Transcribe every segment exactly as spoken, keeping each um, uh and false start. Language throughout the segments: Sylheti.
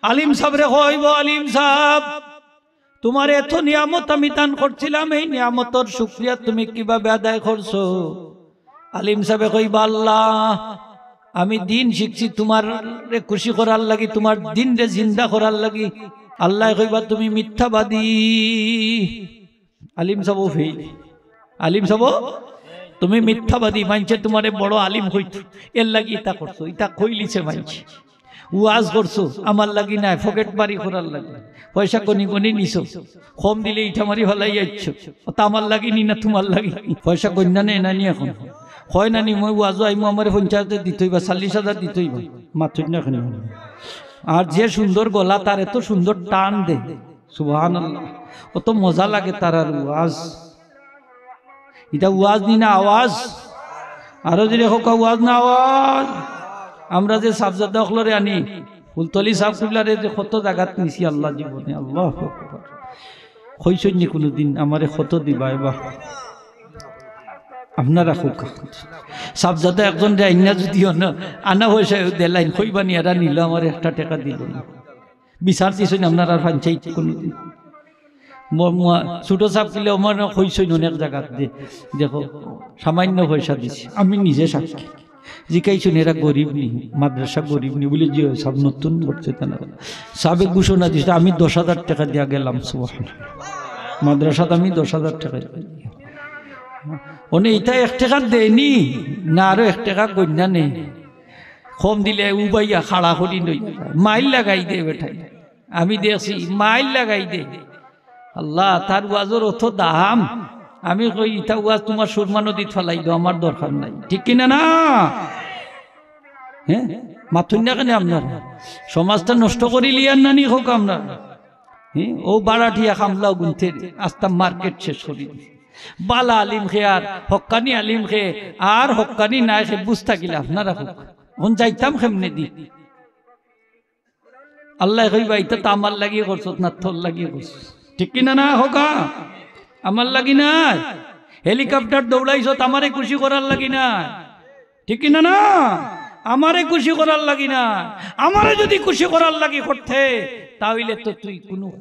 আলিম সাবরে কইবো, "আলিম সাব, তুমার এত নিয়ামত আমি দান করছিলাম, এই নিয়ামতর শুকরিয়া তুমি কিভাবে আদায় করছো?" আলিম সাবে কইবা, "আল্লাহ, আমি দিন শিখছি তুমারে খুশি করার লাগি, তুমার দিনরে জিন্দা করার লাগি।" আল্লায় কইবা, "তুমি মিথ্যাবাদী।" আলিম সাবও ফেইল। আলিম সাবও, "তুমি মিথ্যাবাদী, মানষে তুমারে বড় আলিম কইতো, এর লাগি ইতা করছো, ইতা কইলিছে মানষে।" ওয়াজ করছো আমার লাগি নায়, পকেট মারি করার লাগি। পয়সা গনি গনি নিছো, কম দিলে ইটা মারি ফালাই যাইছো। ওটা আমার লাগি নি না তুমার লাগি? পয়সা গন্যা নে না নি এখন? কয় না নি, "মই ওয়াজও আইমু, আমারে পঞ্চাশ হাজার দিতইবা, চল্লিশ হাজার দিতইবা।" মাতইন না কেনে? আর যে সুন্দর গলা, তার এত সুন্দর টান দে। সুবহানাল্লাহ। অত মজা লাগে তারার ওয়াজ। ইটা ওয়াজ নি না আওয়াজ? আরো জোরে কউক্কা, ওয়াজ না আওয়াজ? আমরা যে সাবজাদা অকলরে আনি, ফুলতলি সাব কিবলারে যে কত জাগাত নিছি আল্লাহ জীবনে, আল্লাহু আকবার। কইছইন নি কুনুদিন আমারে কত দিবা এবা? আপনারা কউক্কা। সাবজাদা একজনরে আইনা যুদি অনো, আনা পয়সা দেলাইন, কইবা নি এরা নিলো আমারে একটা টেকা দিলো না। বিচার দিছইন আপনারার পঞ্চায়েত কুনুদিন? ম-, ম-, ছোট সাব কিলা আমার কইছইন অনেক জাগাত যে, দেখো, সামান্য পয়সা দিছি, আমি নিজে সাক্ষী। জিকাইছইন, "এরা গরিব নি, মাদ্রাসা গরিব নি?" বুলে, "জি অয় সাব, নতুন করছে তারা।" সাবে ঘোষণা দিছে, "আমি দশ হাজার টেকা দিয়া গেলাম, সুবহানাল্লাহ। মাদ্রাসাত আমি দশ হাজার টেকা দিয়া গেলাম।" অনে ইটা এক টেকা দেয়নি, না আরো এক টেকা গন্যা নে। কম দিলে উবাইয়া খাড়া করি লই, মাইল লাগাই দে বেটায়। আমি দেখছি, মাইল লাগাই দে। আল্লাহ, তার ওয়াজর অত দাম। আমি কই, "ইতা ওয়াজ তুমার সুরমা নদীত ফালাই দেও, আমার দরকার নাই।" ঠিক কিনা না? হ্যাঁ, মাতইন না কেনে আপনারা? সমাজটা নষ্ট করিলিয়ার না নি কউক্কা আপনারা। হ্যাঁ, অউ ভাড়াটিয়া কামলাও গুনতে আস্তা মার্কেট শেষ করি দিছে। বালা আলিম কে আর হক্কানি আলিম কে আর হক্কানি নায় কে বুঝতা কিলা আপনারা কউক্কা। অখন যাইতাম কেমনে দি? আল্লায় কইবা, "ইতা তো আমার লাগি করছত না, তোর লাগি করছত।" ঠিক কিনা না কউক্কা? আমার লাগি নায়। হেলিকপ্টার দৌড়াইছত আমারে খুশি করার লাগি নায়। ঠিক কিনা না? আমারে খুশি করার লাগি নায়। আমারে যুদি খুশি করার লাগি করতে, তা অইলে তো তুই কুনু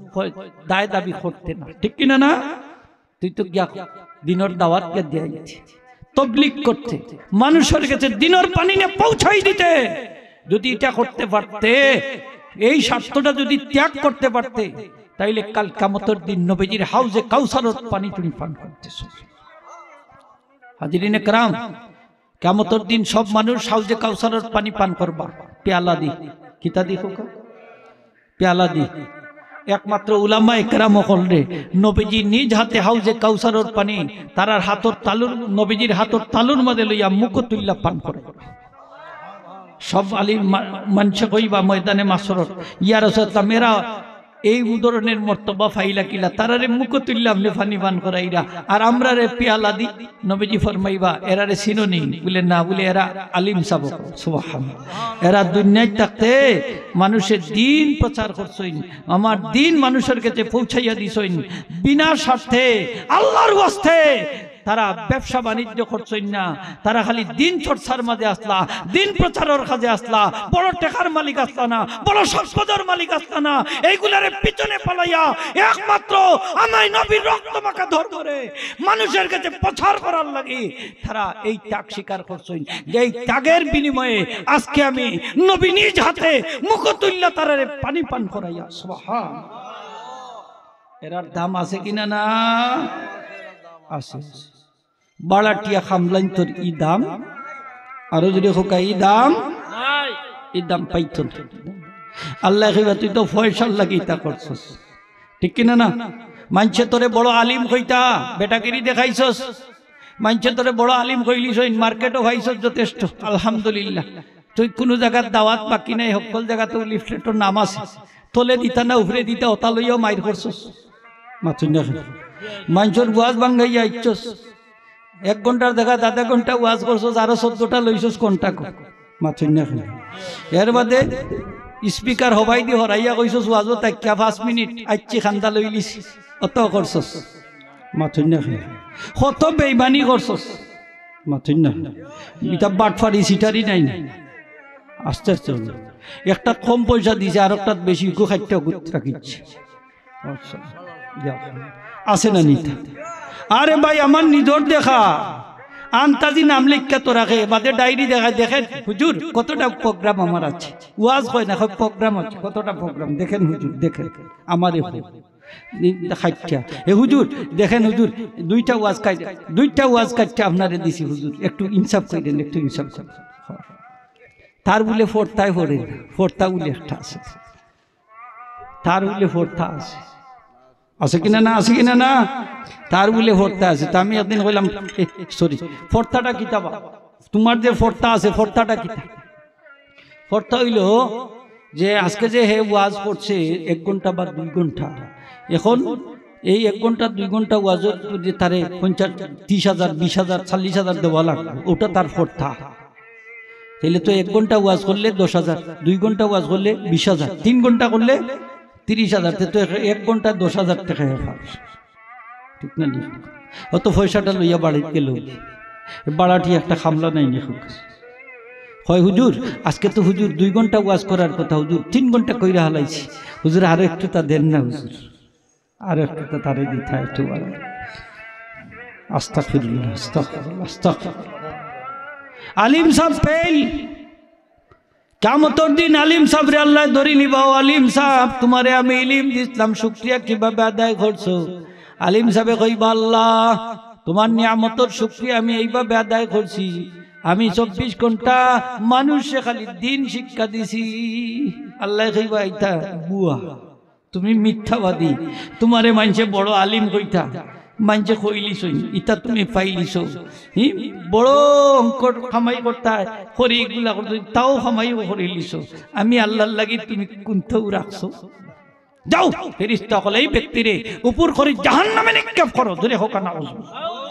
দায় দাবি করতে না। ঠিক কিনা না? তুই তো গিয়া দিনর দাওয়াত গিয়া দিয়া আইতে, তবলিগ করতে, মানুষর গেছে দিনর পানি নিয়া পৌঁছাই দিতে। যুদি ইটা করতে পারতে, এই স্বার্থটা যুদি ত্যাগ করতে পারতে, তাইলে কাল কিয়ামতর দিন নবীজির হাউজে কাউসারর পানি তুমি পান করতেছো। হাজিরিনে কেরাম, কিয়ামতর দিন সব মানুষ হাউজে কাউসারর পানি পান করবা, পেয়ালা দি। কিতা দি কউক্কা? পেয়ালা দি। একমাত্র উলামায়ে কেরাম অকলরে নবীজি নিজ হাতে হাউজে কাউসারর পানি তারার হাতর তালুর, নবীজির হাতর তালুর মাঝে লইয়া মুখ তুল্লা পান করে। সব আলিম মা-, মানষে কইবা ময়দানে মাশরর, "ইয়া রাসূলুল্লাহ, মেরা এই ধরনের মর্তবা পাইলা কিলা, তারারে মুখ তুল্লা আপনে পানি পান করাইরা, আর আমরারে পেয়ালা দি?" নবীজি ফরমাইবা, "এরারে চিনো নি?" বুলে, "না।" বুলে, "এরা আলিম সাব।" সুবহানাল্লাহ। এরা দুনিয়াত থাকতে মানুষের দিন প্রচার করছইন, আমার দিন মানুষের কাছে পৌঁছাইয়া দিছইন, বিনা স্বার্থে, আল্লাহর ওয়াস্তে। তারা ব্যবসা বাণিজ্য করছইন না, তারা খালি দিন চর্চার মাঝে আসলা, দিন প্রচারর কাজে আসলা, বড় টেকার মালিক আসলা না, বড় সম্পদর মালিক আসলা না। এইগুলারে পিছনে পালাইয়া একমাত্র আমার নবীর রক্ত মাখা ধর্মরে মানুষের কাছে প্রচার করার লাগি তারা এই ত্যাগ স্বীকার করছইন, যেই ত্যাগের বিনিময়ে আজকে আমি নবী নিজ হাতে মুখ তুল্লা তারারে পানি পান করাইয়া। সুবহান। এরার দাম আছে কিনা না? আছে। ভাড়াটিয়া কামলাইন্তর ই দাম, আরো জোরে কউক্কা, ই দাম, ই দাম পাইতো না। আল্লায় কইবা, "তুই তো পয়সার লাগি ইতা করছস।" ঠিক কিনা না? মানষে তোরে বড় আলিম কইতা, বেটাগিরি দেখাইছস। মানষে তোরে বড় আলিম কইলিছইন, মার্কেটও পাইছস যথেষ্ট, আলহামদুলিল্লাহ। তুই কুনু জাগাত দাওয়াত বাকি নাই, হক্কল জাগাত লিফলেটর নাম আছে, তলে দিতা না উপরে দিতা, ওটা লইয়াও মাইর করছস। মাতইন না কেনে? মানষর ওয়াজ ভাঙ্গাইয়া আইছস, এক ঘন্টার জাগাত আধা ঘন্টা ওয়াজ করছস, আরো চোদ্দটা লইছস, কোনটা কর? মাতইন না কেনে? এর বাদে স্পিকার হবাই দি হরাইয়া কইছস, ওয়াজও থাকিয়া পাঁচ মিনিট আইচ্ছি, কান্দা লইলিছি, অত করছস। মাতইন না কেনে? কত বেইমানি করছস। মাতইন না। ইটা বাটফারি, সিটারি নাই নি? আস্তে আস্তে। একটাত কম পয়সা দিছে, আর একটাত বেশি, গু খাইট্টা গুত রাখিছে। আচ্ছা, যাও। আছে না নি তা? আরে ভাই, আমার নিজর দেখা, আন্তাজি নাম লেখিয়া তো রাখে, বাদে ডায়েরি দেখায়, দেখেন হুজুর কতটা প্রোগ্রাম আমার আছে। ওয়াজ কয় না, কয় প্রোগ্রাম আছে, কতটা প্রোগ্রাম দেখেন হুজুর, দেখেন। আমারে কয়, নি-, খাইট্টা। এ হুজুর, দেখেন হুজুর, দুইটা ওয়াজ কাইট্টা, দুইটা ওয়াজ কাইট্টা আপনারে দিছি হুজুর, একটু ইনসাফ করেন, একটু ইনসাফ করেন। তার বুলে ফর্তায় পড়ে না, ফর্তা বুলে একটা আছে। তার বুলে ফর্তা আছে, আছে কিনা না, আছে কিনা না? তার বুলে ফর্তা আছে। তো আমি একদিন কইলাম, সরি, ফর্তাটা কিতা বা? তোমার যে ফর্তা আছে, ফর্তাটা কিতা? ফর্তা অইলো যে আজকে যে হে ওয়াজ করছে এক ঘন্টা বা দুই ঘন্টা, এখন এই এক ঘন্টা দুই ঘন্টা ওয়াজর যে তারে পঞ্চাশ, ত্রিশ হাজার, বিশ হাজার, চল্লিশ হাজার দেওয়া লাগবে, ওটা তার ফর্তা। তাইলে তো এক ঘন্টা ওয়াজ করলে দশ হাজার, দুই ঘন্টা ওয়াজ করলে বিশ হাজার, তিন ঘন্টা করলে ত্রিশ হাজার, তে তো এক, এক ঘন্টা দশ হাজার টেকা হে পার। ঠিক না নি? অত পয়সাটা লইয়া বাড়িত গেল, বাড়াটি একটা খামলা নাই নি? কয়, "হুজুর, আজকে তো হুজুর দুই ঘন্টা ওয়াজ করার কথা, হুজুর তিন ঘন্টা কইরা হালাইছি, হুজুর আরো একটু তা দেন না হুজুর।" আর একটু তো তারে দিতা একটু বাড়াই। আস্তাগফিরুল্লাহ, আস্তাগফিরুল্লাহ, আস্তাগফিরুল্লাহ। আলিম সাব ফেল। কিয়ামতর দিন আলিম সাবরে আল্লায় ধরি নিবা, "ও আলিম সাব, তোমারে আমি ইলিম দিছলাম, শুকরিয়া কিভাবে আদায় করছো?" আলিম সাবে কইবা, "আল্লাহ, তোমার নিয়ামতর শুকরিয়া আমি এইভাবে আদায় করছি, আমি চব্বিশ ঘন্টা মানুষরে খালি দিন শিক্ষা দিছি।" আল্লায় কইবা, "ইতা বুয়া।" তুমি মিথ্যাবাদী, তোমারে মানষে বড় আলিম কইতা, মানষে কইলিছইন, ইতা তুমি পাইলিছো। হি, বড় অঙ্কর কামাই করতায়, করি ইগুলা করতে, তাও কামাইও করিলিছো। আমি আল্লাহর লাগি তুমি কুন্তাও রাখছো? যাও, ফেরেশতা অকল, এই ব্যক্তিরে উপর করি জাহান্নামে নিক্ষেপ করো। জোরে কউক্কা নাউজুবিল্লাহ।